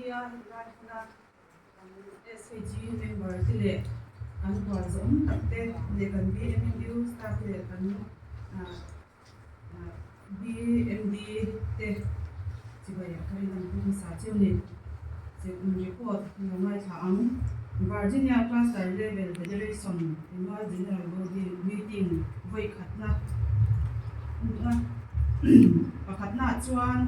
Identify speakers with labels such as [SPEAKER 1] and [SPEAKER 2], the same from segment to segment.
[SPEAKER 1] Nia helai hmuna kan SHG member te leh kan hual zawm tak te leh kan BMMU staff te leh kan BMD te chibai ah kharin an pu hmasa chiu ni. Report lo ngaithla ang. Virginia Cluster Level Federation Annual General Body Meeting vawi khatna pakhatnaah chuan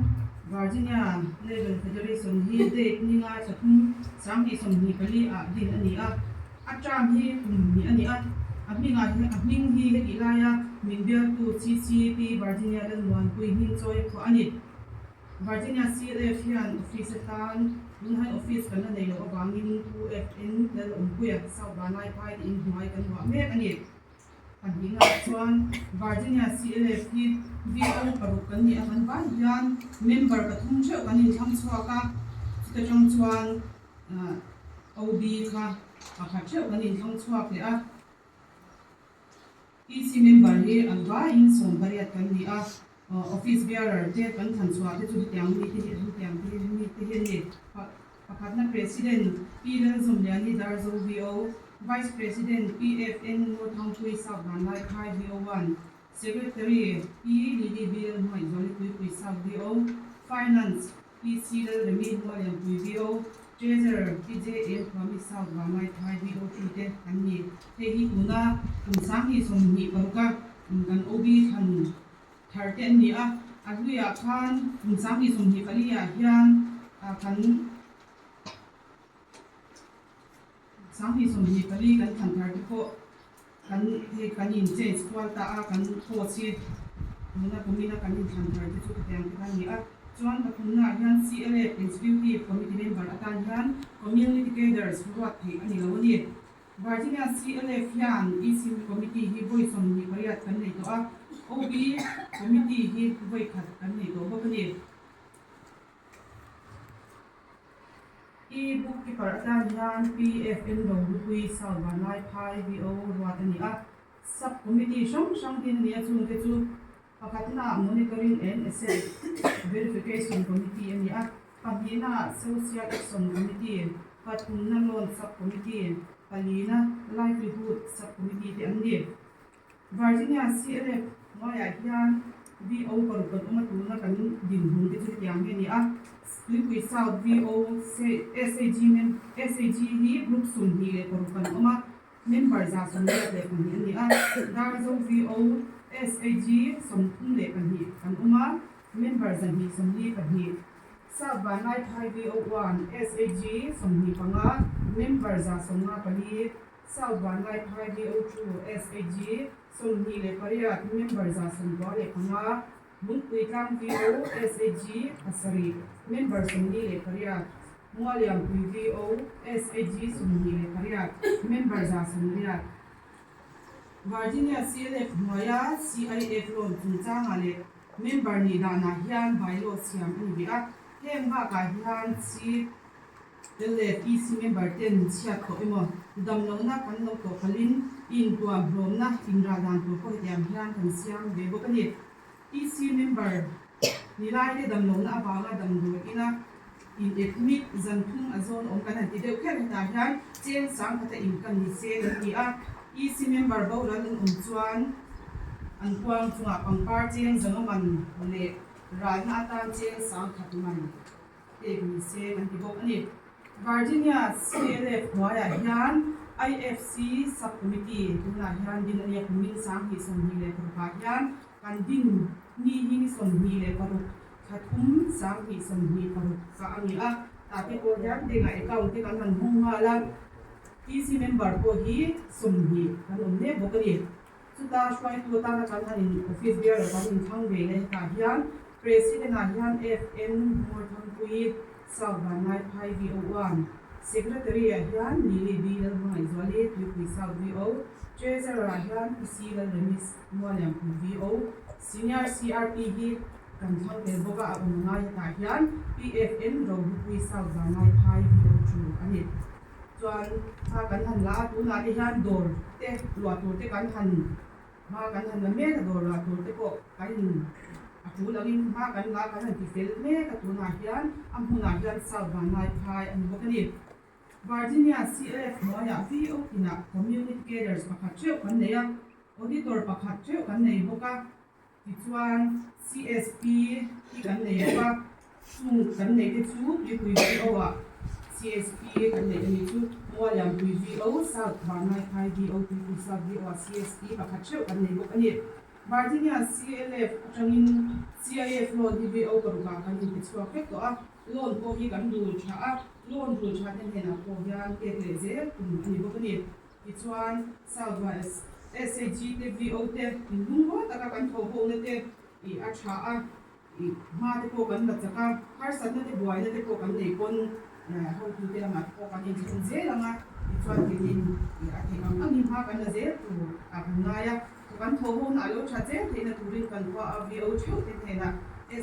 [SPEAKER 1] Virginia Level Federation hi date ninga thla thum 2024 ah din a ni a, a term hi kum hnih a ni a, a hmingah hian a hming hi hetih laia min bialtu CCP Virginia Lalmuanpui hming chawi a phuah a ni. Virginia CLF hian office atan tunhai office kan la nei loh avangin Pu FN Lalawmpuia South Vanlaiphai tiin hnuai kan luah mek a ni. Pahnihnaah chuan Virginia CLF hi VO paruk kan nih avang vai hian member pathum theuh kan inthlang chhuak a, chuta tang chuan OB kha pakhat theuh kan inthlang chhuak leh a. EC member hi an vaiin 80 kan ni a, office bearer te kan thlan chhuah te chu hetiang mite hi hetiang te hi mite hi a ni. Pakhatna President Pi Lalzawmliani Darzo VO, Vice President Pi FN Ngurthangpui South Vanlaiphai VO one, Secretary Pi Lily B Lalhmangaihzuali Tuipui South VO, Finance Pi C Lalremi Hmualianpui VO, Treasurer Pi JM Thuami South Vanlaiphai VO two te an ni. Hei hi tuna kum 2026 a kan OB thlan thar te an ni a, a hluiah khan kum 2024 ah hian kan 2024 kan thlan thar te pawh kan hei kan in change kual ta a, kan post hi tuna kumina kan in thlan thar te chu hetiang te kha a ni a. Chuan pathumna ah hian CLF Executive Committee member atan hian Community Cadres ruat theih a ni lo a ni. Virginia CLF hian EC Committee hi vawi 28 kan nei tawh a, OB Committee hi vawi khat kan nei tawh bawk a ni. E Bookkeeper atan hian PFN Rohlupui South Vanlaiphai VO ruat a ni a, Sub Committee hrang hrang din a ni a, chungte chu pakhatnaah Monitoring and Asset Verification Committee a ni a, pahnihnaah Social Action Committee, pathumna Loan Sub Committee, palina Livelihood Sub Committee te an ni. Virginia CLF hnuaiah hian VO paruk kan awm a, tuna kan dinhmun te chu hetiang hi a ni a, Tuipui South VO SAG SAG hi group 26 kan awm a, Member 122 a ni a, Darzo VO SAG 32 kan awm a, member 244. South Vanlaiphai VO one SAG 25, member 154. South Vanlaiphai VO two SAG 28, member 95. Lungpuitlang VO SAG 7, member 48. Mualianpui VO SAG 28, member 180. Virginia CLF hnuaia CIF loan chungchangah leh member nih danah hian bylaw siam a ni ve a. Heng bakah hian CLF EC member ten chhiat tawh emaw damlohna kan lo tawh palhin intuam hlawmna inrah dan tur pawh hetiang hian kan siam ve bawk a ni. EC member nilaite damlohna avanga damdawi ina in admit zan thum a zawn awm kan han ti deuh kher hetah hian cheng sang khata in kan ni se kan ti a. EC member boral an awm chuan an kuang chungah pangpar cheng zanga man leh ralna atan cheng sang khat man pek ni se kan ti bawk a ni. Virginia CLF hnuaiah hian IFC Sub-Committee tunah hian din a nia kumin 2026 ah hian kan din ni hi ni 26 thla thum 2026 ka a ni a, tah te pawh hian bank-ah account te kan han hmang nghal a, EC member pawh hi 20 kan awm mek bawk a ni. Chuta hruaitu atana kan han in office bearer kan inthlang ve leh hetah hian President ah hian FN Hmawrthangpui South Vanlaiphai VO one, Secretary ah hian Lily B Lalhmangaihzuali Tuipui South VO, Treasurer ah hian Pi C Lalremis Mualianpui VO, Senior CRP hi kan thlang tel bawk a, a awm ngai hetah hian PFN Rohlupui South Vanlaiphai VO two a ni. Chuan hma kan han la a, tunah te hian dawr te luah tur te kan han hma kan han la mek a, dawr luah tur te pawh kan in. A tul angin hma kan la kan han ti fel mek a, tunah hian a hmunah hian South Vanlaiphai a ni bawk a ni. Virginia CLF hnuaiah VO tinah Community Cadres pakhat theuh kan nei a, Auditor pakhat theuh kan nei bawk a, tichuan CSP hi kan nei bawk a, chung kan neih te chu Tuipui VO ah CSP kan neih a nih chu, Mualianpui VO, South Vanlaiphai VO, Tuipui South VO ah CSP pakhat theuh kan nei bawk a ni. Virginia CLF atangin CIF loan hi VO parukah kan inpe chhuak vek tawh a, loan pawh hi kan rul tha a, loan rul tha te hnenah pawh hian pek leh zel tum a ni bawk a ni. Tichuan, South Wales SAG te VO te inlungrual taka kan thawh ho na te ih a tha a, ih hma te pawh kan la chak a, harsatna te buaina te pawh kan nei pawn hotute lamah te pawh kan inchhun zel ang a, tichuan keinin ih a theih ang angin hma kan la zel tur a kan ngai a, kan thawh ho na a lo tha zel theihna turin kan khua a VO theuh te hnenah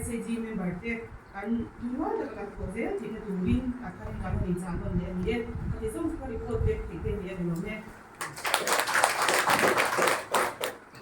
[SPEAKER 1] SAG member te kan lungrual taka kan thawh zel theihna turin a tharin kan han inchah nawn leh a ni e. Ka ti zawng chu ka report vek theih te ni a ni lo e.